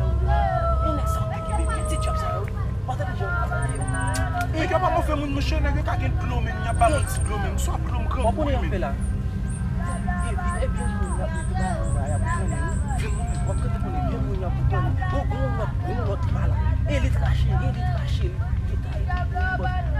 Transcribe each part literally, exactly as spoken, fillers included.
sa yo. E nèg sa yo ki kenbe men ti djòb sa yo. Ou pa tande jan yo pa tande yo. Nèg yo pa move moun, monchè, nèg yo ka gen dlo menm, y ap ba mwen ti dlo menm. Swa dlo m granmou wi menm. Ou konnen y ap fè la. E, e, e, vin moun y ap mete ba mwen la, y ap konnen wi. Vin moun, w ap tande konnen vin moun y ap konnen. Bon, bon, lòt, bon, lòt pa la. E li trache, e li trache, li detaye.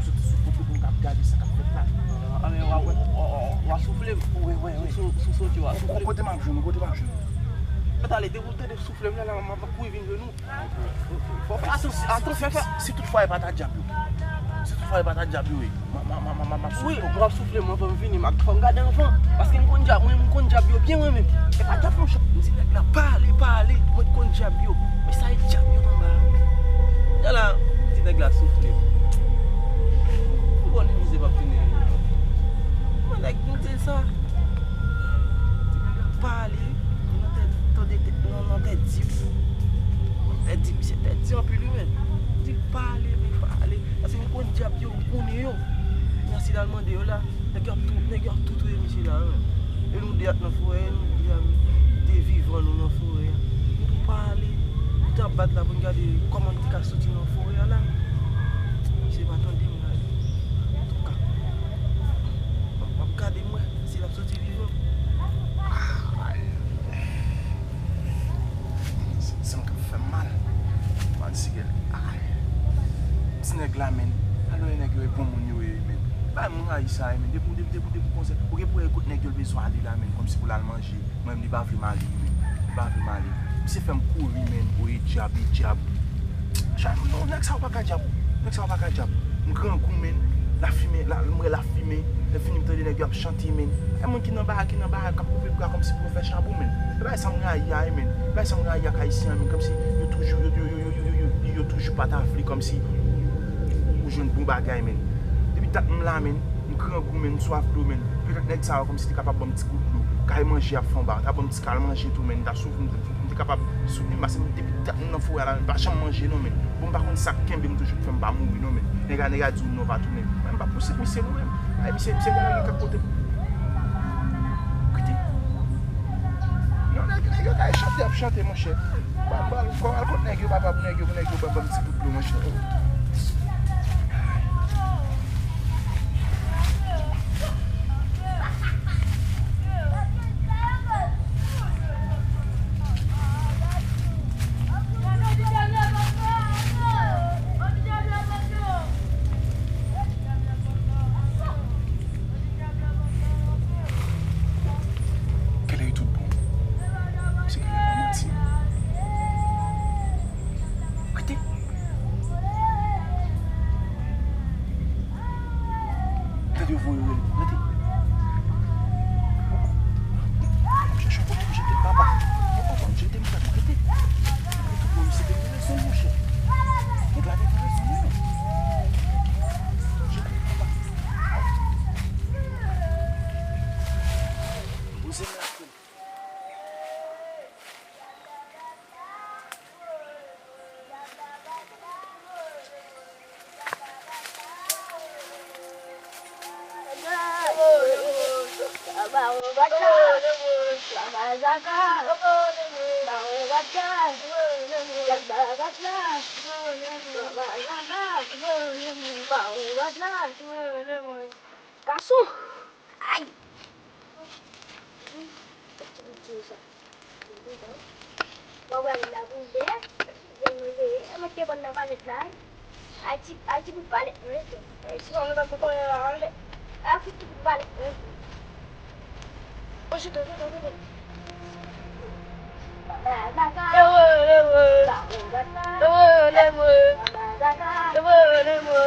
m soti sou kote pou m ka ap gade sa k ap fèt la. A, men w ap, w ap, w ap soufle m. Wi, wi, wi. Sou, sou soti, w ap soufle m. Kote m ap jwenn ou? Kote m ap jwenn ou? Mèt ale, depi w tande soufle m la, la, m ap kouri vin jwenn ou. Fò w fè atansyon, atansyon, fè. Si toutfwa e pa ta dyab yo. Si toutfwa e pa ta dyab yo, wi. M ap, m ap, m ap, m ap, m ap soufle w. Wi, w ap soufle m anvan m vini, m ap, fò m gade anvan. Paske m konn dyab, mwen, m konn dyab yo byen, mwen menm. E pa dyab, monchè. M di nèg la, pa ale, pa ale, mwen konn dyab yo. Men sa e dyab yo anba a. Gade la, m di nèg la soufle m. Pou bon li mize p ap fini. Mwen, nèg, m di l sa. Pa ale, nan tèt, tande tèt, nan, nan tèt di m. Tèt di m, se tèt di anpil, wi, men. Di pa ale, men pa ale. Paske m konn dyab yo, m konnen yo. Men si l al mande yo la, nèg yo ap tou, nèg yo ap tou touye misye la, wi. E nou de ap nan forè, nou de ap de vivan nou nan forè a. Nou pa ale, nou t ap bat la pou n gade kòman n te ka soti nan forè a la. Misye pa tande m la. Antouka, m ap gade m wè si l ap soti vivan. Ay. Zam k ap fè m mal. Mwen di, ay. Ti nèg la, men. Alò, e nèg yo, e bon moun yo ye, men. Bay m rayi sa, men. Depi, depi, depi, depi konsa, ou gen pou wè kot nèg yo l bezwen ale la, men. Kòmsi pou l al manje. Mwen menm, li pa vle m ale, men. Li pa vle m ale. Misye fè m kouri, men. Oye, dyab, e dyab. Chan, non, nèg sa yo pa ka dyab. Nèg sa yo pa ka dyab. M grangou, men. L ap fimen, la, m wè l ap fimen. Lè fini, m tande nèg yo ap chante, men. E moun ki nan bagay, ki nan bagay, k ap koupe bwa kòmsi pou yo fè chabon, men. E bagay sa m rayi a, men. E bagay sa m rayi ak Ayisyen an, men. Kòmsi yo toujou, yo, yo toujou pa ta vle, kòmsi ou jwenn bon bagay, men. Depi dat m la, men. M grangou, men. M swaf dlo, men. Petèt nèg sa yo, kòmsi te kapab ban m ti gout dlo. Kay manje ap fè anba. Ta ban m ti kal manje tou, men. Ta souf, m te kapab soutni m, paske m depi dat m nan forè a la, men m pa janm manje non, men. Bon, m pa konn sa k kenbe m toujou k fè m pa mouri non, men. Nèg la, nèg la di w non, pa tounen. Mwen, m pa posib misye non, men. Ay, misye, misye gen nèg k ap pote. Kote? Non, nèg, nèg yo kay chante, ap chante, monchè. Ba, ba, fò al kot nèg yo, papa, pou nèg yo, pou nèg yo ban, ban m ti gout dlo, monchè. Kèlè yo tout bon. Se kèlè pa manti. Rete. Tande yo voye rele. Rete. Chèche yon kote pou jete m, papa. Yon kote pou jete m, papa. Rete. Rete pou misye te gen rezon, monchè. Nèg la te gen rezon, wi. Jete m, papa. Poze m la, frè m. Gason! Ay! Ti bouti sa. Mwen wè li la pou vè. Mwen te konn nan palèt la. Ay ti, ay ti bout palèt mwen tou. Ay ti mwen pa konnen la. Ay ti bout palèt mwen tou. Mwen chita, chita, chita. Ewo, ewo. Ewo, ewo. Ewo, ewo.